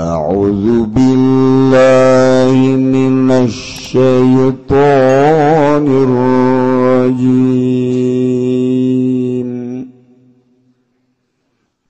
A'udzu billahi minasy syaithanir rajim.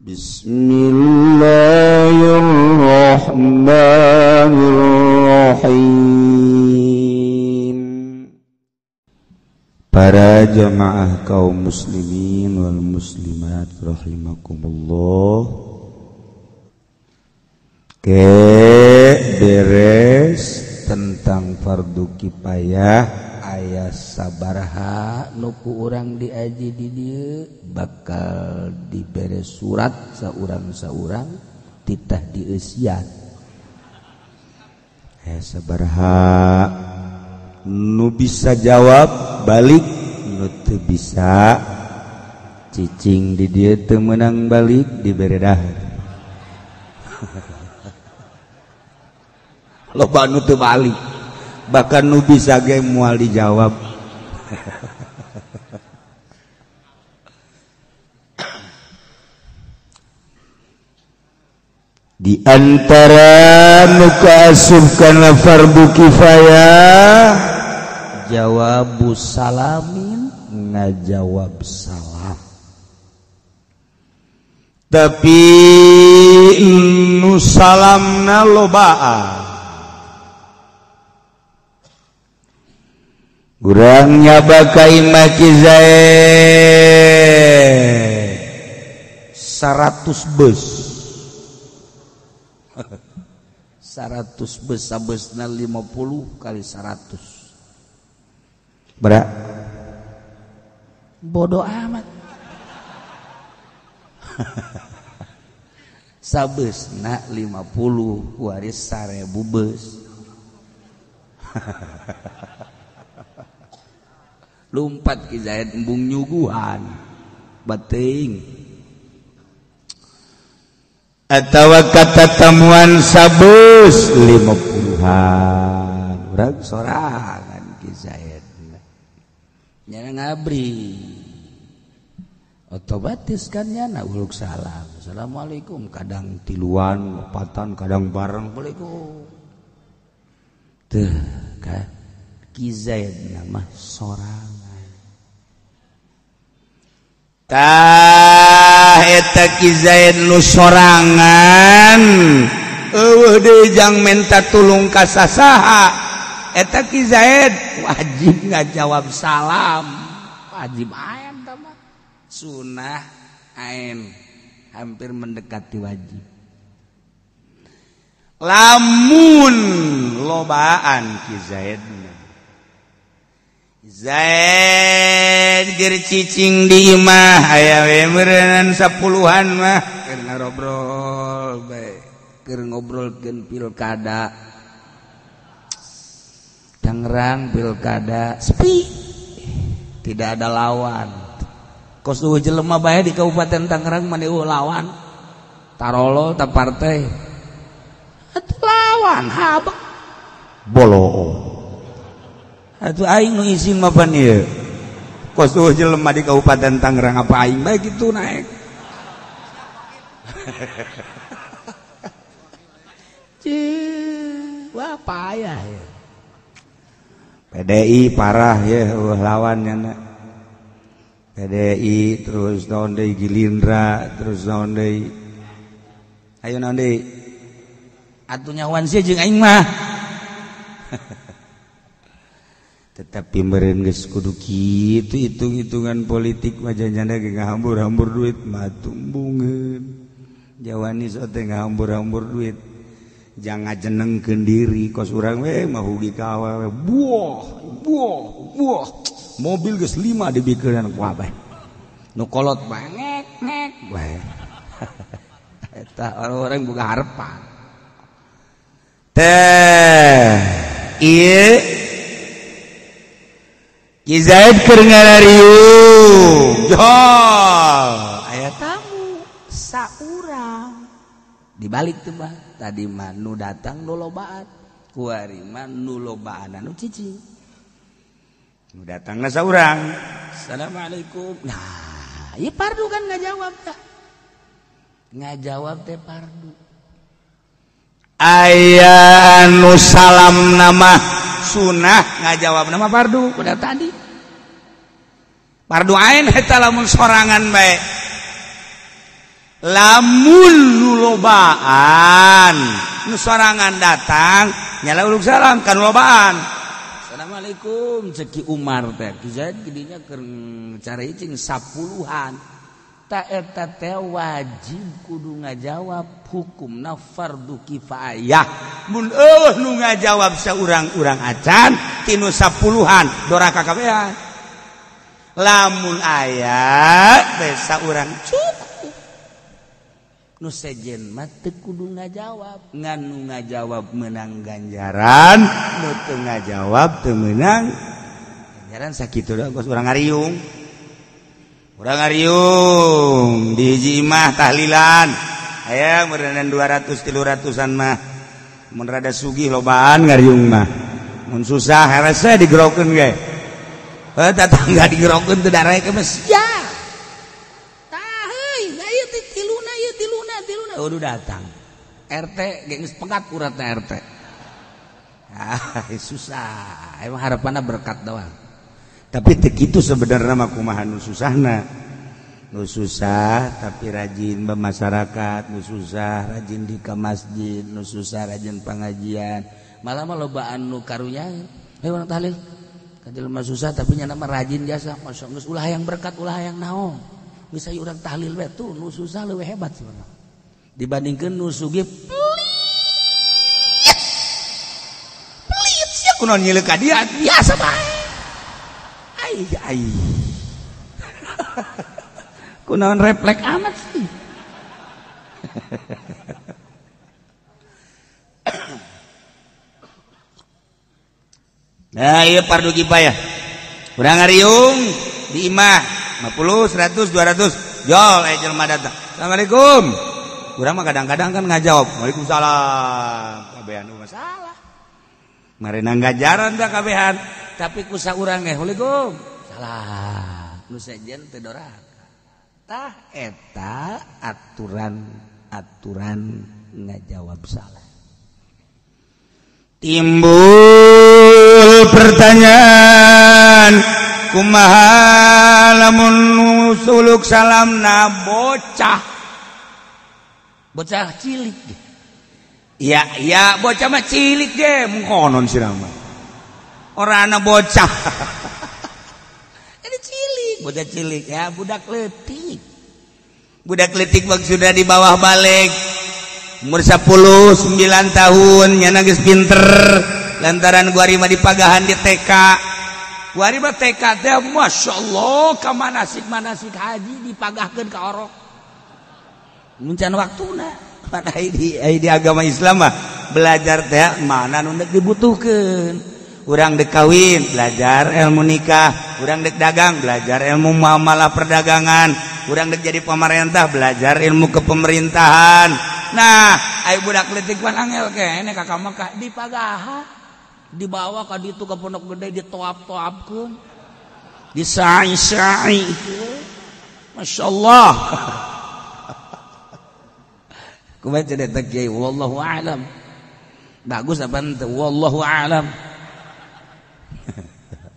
Bismillahirrahmanirrahim. Para jamaah kaum muslimin wal muslimat rahimakumullah. Ke beres tentang fardu kifayah aya sabaraha nu ku urang diaji di dieu bakal dibere surat saurang-saurang titah dieusian. Aya sabaraha nu bisa jawab balik, nu teu bisa cicing di dieu teu meunang balik dibere dahar. Loba nu teu balik, bahkan nu bisa ge moal dijawab. Di antara nu kaasup kana fardu kifayah jawabu salamin, ngajawab salam. Tapi nu salamna lobaan. Urang nyaba ka imah Ki Zaid 100 bus. 100 bus sabesna 50 kali 100. Berak. Bodoh amat. Sabesna 50 waris 1000 bus. Lumpat Ki Zaid embung nyuguhan bating atawa kata tamuan sabus 50-an urang sorangan Ki Zaid nyana ngabri otomatis kan nyana uluk salam assalamualaikum, kadang tiluan opatan, kadang bareng assalamualaikum teh kan Ki Zaid nama sorangan. Tah eta Ki Zaid nu sorangan eueuh deui jang menta tulung ka sasaha. Eta Ki Zaid wajib ngajawab salam, wajib aen tah mah. Sunah aen hampir mendekati wajib. Lamun lobaan Ki Zaid Zaid ger cicing di imah aya we meureunnan 10-an mah keur ngarobrol bae, keur ngobrolkeun pilkada Tangerang, pilkada sepi, tidak ada lawan. Kos eueuh jelema bae di Kabupaten Tangerang mah eueuh lawan. Tarolo ta partai. Atuh lawan habek boloo. Atuh aing nu isin mah pan ieu. Kos eueuh jelema di Kabupaten Tangerang apa aing bae kitu naek. Cih, wah payah ya. PDI parah ya eueuh lawan nya. PDI terus naon deui Gilindra, terus naon deui. Ayo naon deui? Atuh nyawan sia jeung aing mah. Tetapi meureun geus kudu kitu hitung-hitungan politik mah janjana ge ngahambur-hambur duit mah tumbungeun. Jawani sok teh ngahambur-hambur duit. Jangan ngajenengkeun diri kos urang we mah hugi ka awewe. Buah, buah, buah. Mobil geus 5 dibikeun ku abah. Nu kolot bae ngek ngek bae. Eta orang-orang boga harepan. Teh, ieu Ki Zaid keur ngarariung. Jol, aya tamu saurang. Dibalik tuh bah, tadi mah nu datang nu lobaan, kuari mah nu lobaan nu cicing. Nu datangna saurang. Assalamualaikum. Nah, ieu pardu kan ngajawab tah. Ngajawab teh pardu. Aya nu salam nama sunah ngajawab nama fardu udah tadi. Fardu ain eta lamun sorangan bae. Lamun nu lobaan, nu sorangan datang nyala uluk salam kan lobaan. Assalamualaikum ceki Umar teh. Ki Zaid kidinya keur caricing 10-an. Ta eta teh wajib kudu ngajawab hukumna fardu kifayah. Mun eueuh nu ngajawab saurang-urang acan tinu 10-an doraka kabehan. Lamun aya teh saurang cukup. Nu sejen mah teu kudu ngajawab, ngan nu ngajawab meunang ganjaran, nu teu ngajawab teu meunang ganjaran. Sakitu doang kos urang ngariung. Urang ngariung di hiji imah tahlilan aya meureunnan 200 300-an mah. Mun rada sugih lobaan ngariung mah. Mun susah herese digerokeun ge. Heuh tatangga digerokeun teu daraek mah sia. Tah heuy, ieu teh tiluna ieu tiluna tiluna. Udah datang. RT ge geus pegat uratna RT. Ah, susah. Emang harapanna berkat doang. Tapi teu kitu sebenarnya mah kumaha nu susahna. Nu susah tapi rajin bermasyarakat, nu susah rajin di ka masjid, nu susah rajin pengajian. Malah mah lobaan nu karunya. Heuh urang tahlil. Ka jelema susah tapi nya mah rajin jasa. Masya geus ulah hayang berkat, ulah hayang naon. Geus aya urang tahlil we tuh nu susah leuwih hebat sebenarnya. Dibandingkeun nu sugih pelit. Pelit sia kunaon nyileuk ka dia biasa bae. Ai ai. Kunaon refleks amat sih. Nah, ieu fardu kifayah. Urang ngariung di imah 50, 100, 200. Jol aya jelema datang. Assalamualaikum. Urang mah kadang-kadang kan ngajawab, waalaikumsalam. Kabehan mah salah. Marenang gajaran tah kabehan. Tapi ku saurang ge waalaikum salah. Nu sejen teu doraka. Tah eta aturan-aturan ngajawab salah. Timbul pertanyaan, kumaha lamun suluk salamna bocah? Bocah cilik ge. Ya, ya bocah mah cilik ge, mung konon sirah mah. Orangna bocah. Ini cilik, bocah cilik ya, budak leutik. Budak leutik maksudna di bawah balik. Umur 10, 9 tahun nyana geus pinter lantaran gua mah dipagahan di TK. Gua mah TK teh masyaallah ka manasik-manasik haji dipagahkeun ka orok. Mun can waktuna. Mana di agama Islam mah belajar teh mana nu deuk dibutuhkeun. Urang dek kawin belajar ilmu nikah, urang dek dagang belajar ilmu muamalah perdagangan, urang dek jadi pemerintah belajar ilmu kepemerintahan. Nah, ayo budak leutik pan angel keneh ka Mekah dipagahan, dibawa ka ditu ka pondok gede ditoap-toapkeun, disai-sai. Masyaallah. Kumaha cenah kiai wallahu a'lam. Bagus apa henteu? Wallahu a'lam.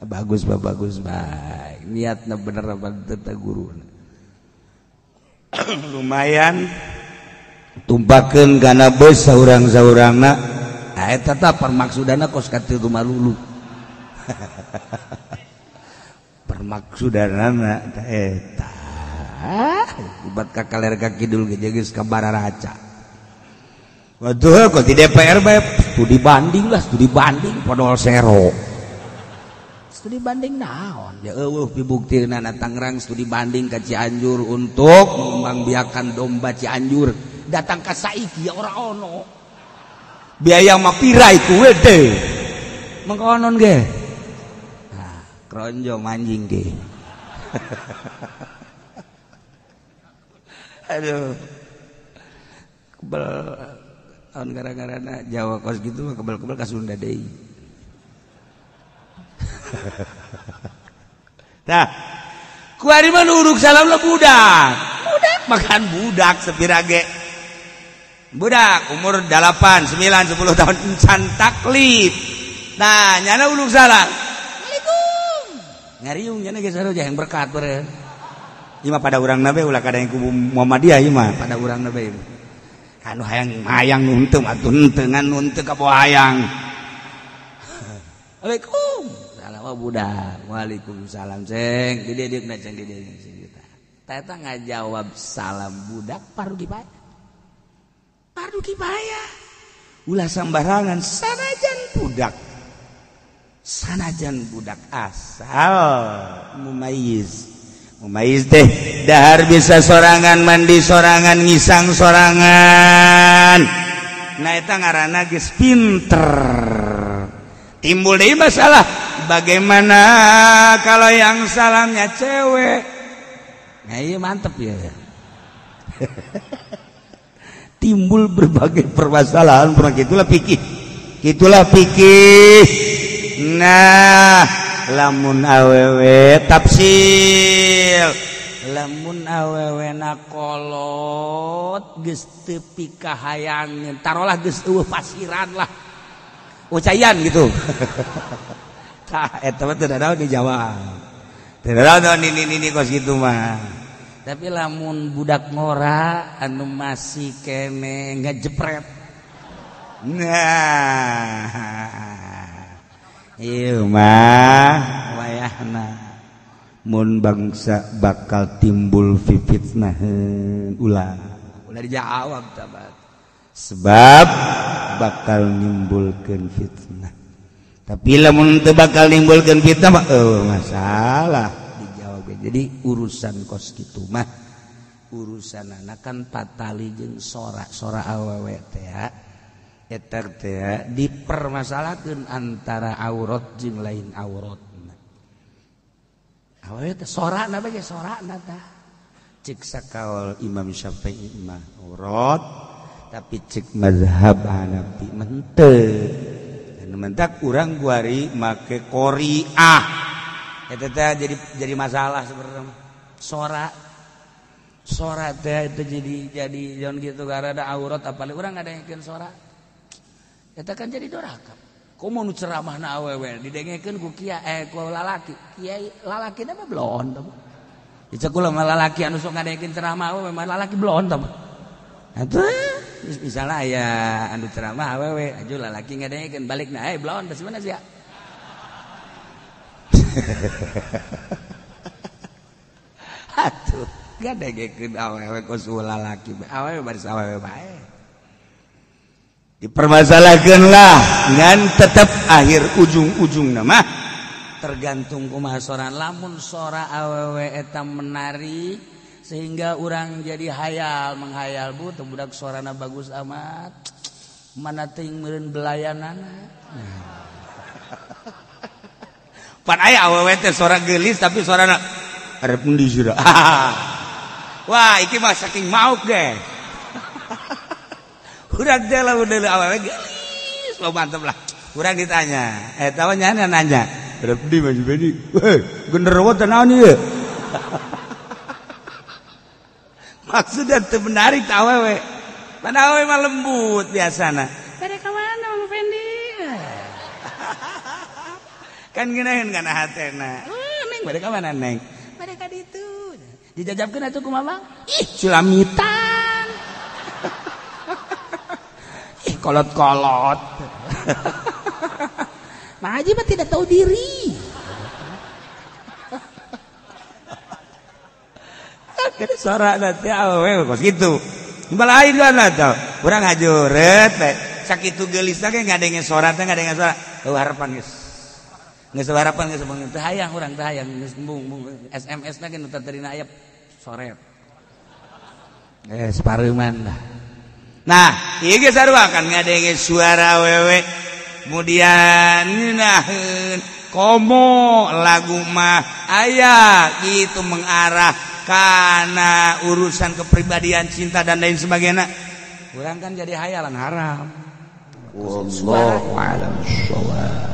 Bagus bah, bagus baik. Niatna bener apa henteu guruna. Lumayan tumpakeun kana beus saurang-saurangna. Ah eta tah permaksudana kos katitu malulu. Permaksudanana eta. Ubat ka kaler ka kidul ge geus ka bararaca. Waduh kok di DPR bae studi banding lah, studi banding podol sero. Studi banding naon? Ya eueuh pibuktina Tangerang studi banding ka Cianjur untuk mengembangbiakan domba Cianjur. Datang ka saiki ya ora ono. Biaya mah pira iku we teh. Mengkonon ge. Nah, kronjo manjing ge. Aduh. Kebel tahun gara-garana Jawa kos gitu mah kebel-kebel ka Sunda deui. Tah, kuari mah nuruk salam lah budak. Budak makan budak sepira ge. Budak umur 8, 9, 10 tahun encan taklif. Nah, nyana uluk salam. Assalamualaikum. Ngariung nyana geus saroja yang berkat beureun. Ieu mah pada urang nabe ulah kada yang kubu Muhammadiyah ieu mah pada urang nabe. Anu hayang hayang nu henteu atuh henteu ngan nu henteu ka bawa hayang. Assalamualaikum. Salam budak. Waalaikumsalam ceng. Di dieu na ceng di dieu ceng kita. Ta eta ngajawab salam budak fardu kifayah. Fardu kifayah. Ulah sambarangan sanajan budak. Sanajan budak asal mumayyiz. Mumayyiz teh dahar bisa sorangan, mandi sorangan, ngisang sorangan. Nah eta ngaranna geus pinter. Timbul deui masalah, bagaimana kalau yang salamnya cewek? Nah iya mantep ya. Timbul berbagai permasalahan, pernah gitulah pikir. Gitulah pikir. Nah, lamun awewe tafsil, lamun awewe na kolot geus teu pikahayangeun, tarolah geus eueuh pasiran lah. Ucayan gitu. Tah eta mah teu dadaon dijawab. Teu dadaon nini kos kitu mah. Tapi lamun budak ngora anu masih kene ngejepret. Nah, ieu mah wayahna mun bangsa bakal timbul fitnaheun ulah. Ulah dijawab tabat. Sebab bakal nimbulkeun fitnah. Tapi lamun teu bakal nimbulkeun fitnah mah masalah dijawab. Jadi urusan kos kitu mah urusanana kan patali jeung sora-sora awewe teh eta teh dipermasalahkeun antara aurat jeung lain auratna. Awewe teh sorana bae sorana tah. Cek sakaol Imam Syafi'i mah aurat, tapi cek mazhab Hanafi mah henteu. Dan mentak urang guari make qori'ah. Eta teh jadi masalah sebenarnya. Sora sora teh itu jadi jangan gitu karena ada aurat apalagi urang ngadengekeun sora. Eta kan jadi doraka. Komo nu ceramahna awewe didengekeun ku kiai ku lalaki. Kiai lalakina mah blon tah. Dicek kula mah lalaki anu sok ngadengekeun ceramah awewe mah lalaki blon tah. Atuh misalnya aya anu ceramah awewe aju lalaki ngadengekeun balikna blon tah mana sia. Atuh ngadengekeun awewe kos lalaki awewe baris awewe bae. Dipermasalahkan lah ngan tetap akhir ujung-ujung nama tergantung kumaha soran. Lamun sora awewe eta menarik sehingga orang jadi hayal menghayal bu teu budak sorana bagus amat mana teuing meureun belayanana. Pan aya awewe teh sora geulis tapi sorana arep endi sira. Wah iki mah saking mauk ge. Urang teh lamun deuleu awewe geulis lo mantep lah. Urang ditanya, eta mah nyana nanya, arep endi Mas Beni? Weh, genderuwo teh naon ieu? Maksudnya teu menarik ta awewe. Mana awewe mah lembut biasana. Bade ka mana Mang Fendi? Kan ngeunaheun kana hatena. Neng bade ka mana neng? Bade ka ditu. Dijajabkeun atuh kumaha Bang? Ih, culamitan. Ih, kolot-kolot. Mang Haji mah tidak tahu diri. Sora nanti awewe kos kitu. Balain kan atuh. Urang hajureut teh. Sakitu geulisna ge ngadenge sora teh ngadenge sora. Eueuh harapan geus. Geus harapan geus beung teu hayang urang teu hayang geus embung SMS na ge nu taterina aya soret. Separeuman lah. Nah, ieu ge sarua kan ngadenge suara awewe. Kemudian ngeunaheun komo lagu mah aya gitu mengarah karena urusan kepribadian cinta dan lain sebagainya. Kurang kan jadi hayalan haram. Wallahu a'lam bissawab.